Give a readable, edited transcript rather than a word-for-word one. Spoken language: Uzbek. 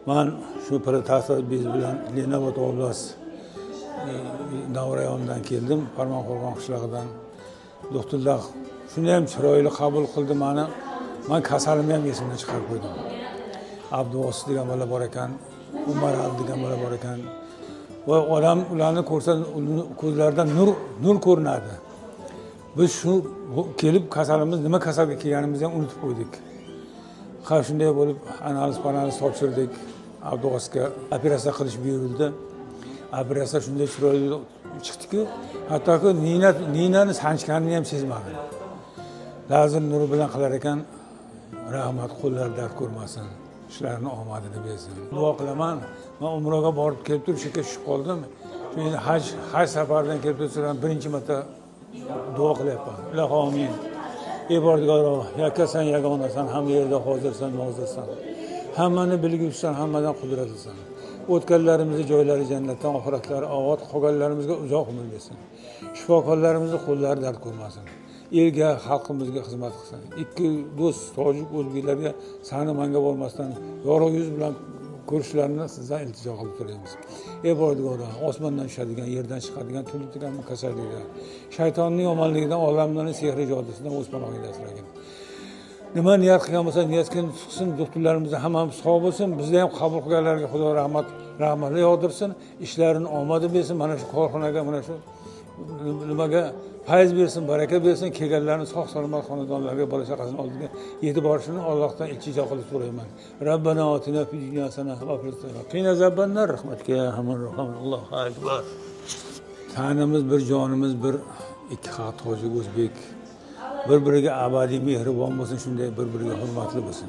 Man shu Protasov biz bilan Leninobod oblast Navro'y rayonidan keldim, Farmonqo'rg'on qishlog'idan. Doktorlar shunday ham chiroyli qabul qildi meni. Men kasalimni ham esimdan chiqarib qo'ydim. Abduvosit degan bola bor ekan, Umar Ali degan bola bor ekan. Va odam ularni ko'rsa ko'zlaridan nur ko'rinadi. Biz shu kelib kasalimiz nima kasalga kelganimizni ham unutib qo'ydik. Ha, shunday bo'lib analiz topshirdik. Abduvositga operatsiya qilish buyurildi. Operatsiya shunday chiroyli chiqdiki, hattoki ninani sanchganini ham sezmadim. Lazim nuri bilan qilar ekan, rahmat, qo'llari dard ko'rmasin, ishlarini omadini bersin. Duo qilaman. Men umraga borib kelib turib, shu yerga tushib qoldim. Shu endi haj safaridan kelib turib, birinchi marta duo qilyapman. Ilohi amin. Ey Parvardigoro, yakkasan, yagonasan, hamma yerda hozirsan, nozirsan. Hammani bilguvchisan, hammadan qudratlisan. O'tganlarimizni joylari jannatdan, oxiratlari obod, qolganlarimizga uzoq umr bersin. Shifokorlarimizni qo'llari dard ko'rmasin. Elga, xalqimizga xizmat qilsin. Ikki do'st tojik o'zbeklarga sani manga bormasdan yorug' yuz bilan ko'rishlarini sizdan iltijo qilib turamiz. Ey Parvardigoro, osmondan tushadigan, yerdan chiqadigan turli tuman kasalliklar, shaytonning yomonligidan, olamlarning sehri jodusidan o'z panohingda asragin. Nima niyat qilgan bo'lsa, niyatga chiqsin, doktorlarimiz hammamiz sog' bo'lsin, bizni ham qabul qilganlarga Xudo rahmatli yog'dirsin, ishlarini omadi bersin, mana shu korxonaga, mana shu nimaga fayz bersin, baraka bersin, kelganlarni sog' salomat xonadonlarga, bola chaqasini oldiga yetib borishini Allohdan iltijo qilib so'rayman. Rabbana otina fid dunya hasana va fil oxirati qina azabannar. Rahmatga ya arhamar rohimin. Allohu akbar. Tanimiz bir, jonimiz bir, ikki xalq tojik o'zbek bir-biriga abadiy mehribon bo'lsin, shunday bir-biriga hurmatli bo'lsin.